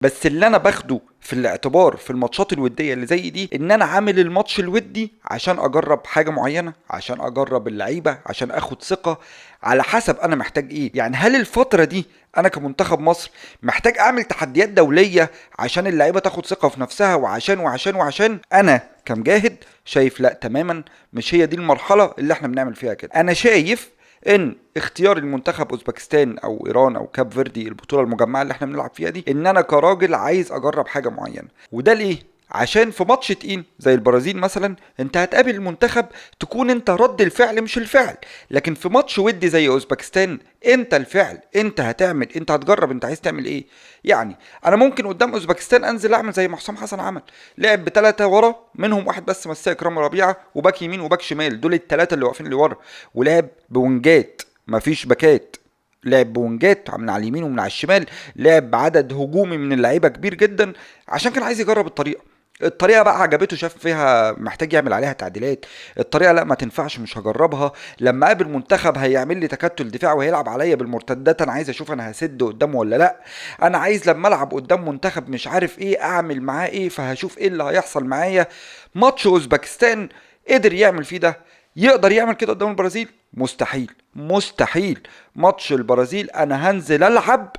بس اللي انا باخده في الاعتبار في الماتشات الودية اللي زي دي ان انا عامل الماتش الودي عشان اجرب حاجة معينه، عشان اجرب اللعيبه، عشان اخد ثقه، على حسب انا محتاج ايه. يعني هل الفترة دي انا كمنتخب مصر محتاج اعمل تحديات دولية عشان اللعيبة تاخد ثقة في نفسها وعشان وعشان وعشان؟ انا كمجاهد شايف لا تماما، مش هي دي المرحلة اللي احنا بنعمل فيها كده. انا شايف ان اختيار المنتخب اوزبكستان او ايران او كاب فيردي، البطولة المجمعة اللي احنا بنلعب فيها دي، ان انا كراجل عايز اجرب حاجة معينه. وده ليه؟ عشان في ماتش تقيل زي البرازيل مثلا انت هتقابل المنتخب تكون انت رد الفعل مش الفعل، لكن في ماتش ودي زي اوزبكستان انت الفعل، انت هتعمل، انت هتجرب، انت عايز تعمل ايه. يعني انا ممكن قدام اوزبكستان انزل اعمل زي ما حسام حسن عمل، لعب بثلاثة ورا منهم واحد بس مساك اكرامي ربيعة وباك يمين وباك شمال، دول الثلاثة اللي واقفين اللي ورا، ولعب بونجات مفيش باكات، لعب بونجات من على اليمين ومن على الشمال، لعب بعدد هجومي من اللعيبة كبير جدا عشان كان عايز يجرب الطريقة. الطريقة بقى عجبته، شاف فيها محتاج يعمل عليها تعديلات، الطريقة لا ما تنفعش مش هجربها، لما اقابل منتخب هيعمل لي تكتل دفاع وهيلعب عليا بالمرتدات، انا عايز اشوف انا هسد قدامه ولا لا، انا عايز لما العب قدام منتخب مش عارف ايه اعمل معاه ايه، فهشوف ايه اللي هيحصل معايا. ماتش اوزبكستان قدر يعمل فيه ده، يقدر يعمل كده قدام البرازيل؟ مستحيل، مستحيل. ماتش البرازيل انا هنزل العب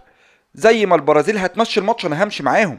زي ما البرازيل هتمشي الماتش انا همشي معاهم.